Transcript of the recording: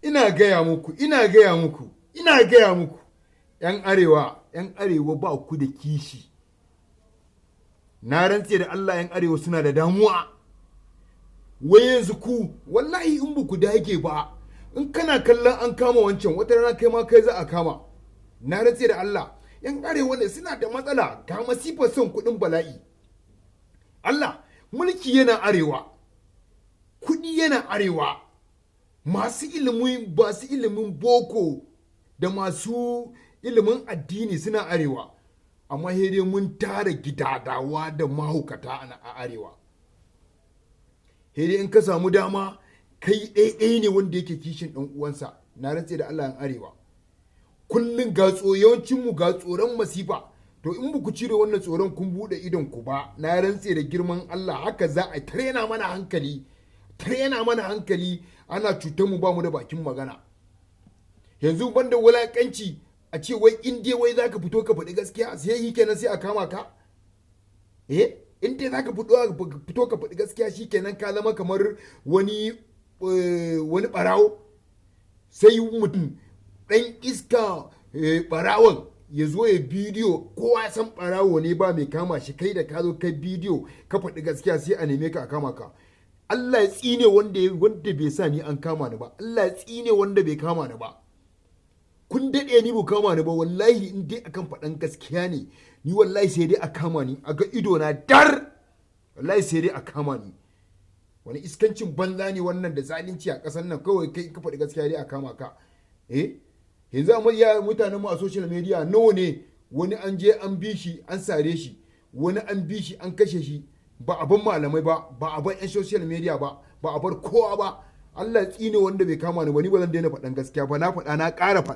Ina gaya muku, ina gaya muku, ina gaya muku, 'yan Arewa, 'yan Arewa, ba ku da kishi. Na rantse da Allah, 'yan Arewa suna da damuwa. Wai yanzu ku, wallahi in ba ku dage ba, in kana kallon an kama wancan, wata rana kai ma kai za a kama. Na rantse da Allah, 'yan Arewa ne suna da matsala, ga masifar son kuɗin bala'i. Allah, mulki yana Arewa, kuɗi yana Arewa, masu ilimin, masu ilimin boko da masu ilimin addini suna Arewa, amma dai mun tara gidadawa da mahaukata a Arewa. Dai in ka samu dama, kai ɗaiɗai ne wanda yake kishin ɗan uwansa. Na rantse da Allah, yan Arewa kullum ga yawancin mu ga tsoron masifa. To, in ba ku cire wannan tsoron kun buɗe idon ku ba, na rantse da girman Allah, haka za a tarena mana hankali, tarena mana hankali, ana cutar mu, ba mu da bakin magana. Yanzu banda wulakanci, a ce wai in dai wai zaka fito ka faɗi gaskiya, sai yi kenan sai a kama ka. Eh, in dai zaka fito ka faɗi gaskiya, shikenan ka zama kamar wani ɓarawo. Sai mutum ɗan iska, ɓarawon ya zo ya bidiyo, kowa ya san ɓarawo ne, ba mai kama shi. Kai da ka zo kai bidiyo ka faɗi gaskiya, sai a neme ka a kama ka. Allah ya tsine wanda bai sa ni an kama ni ba. Allah ya tsine wanda bai kama ni ba. Kun daɗe ni bu kama ni ba. Wallahi in dai akan faɗan gaskiya ne, ni wallahi sai dai a kama ni a ga ido na dar. Wallahi sai dai a kama ni. Wani iskancin banza ne wannan da zalunci a ƙasar nan? Kawai kai ka faɗi gaskiya dai a kama ka. Eh, yanzu amma ya mutanen mu a social media nawa ne? Wani an je an bi shi an sare shi, wani an bi shi an kashe shi. Ba a bar malamai ba, ba a bar 'yan social media ba, ba a bar kowa ba. Allah tsine wanda bai kama ni ba. Ni ba zan daina faɗan gaskiya ba. Na faɗa, na ƙara faɗa.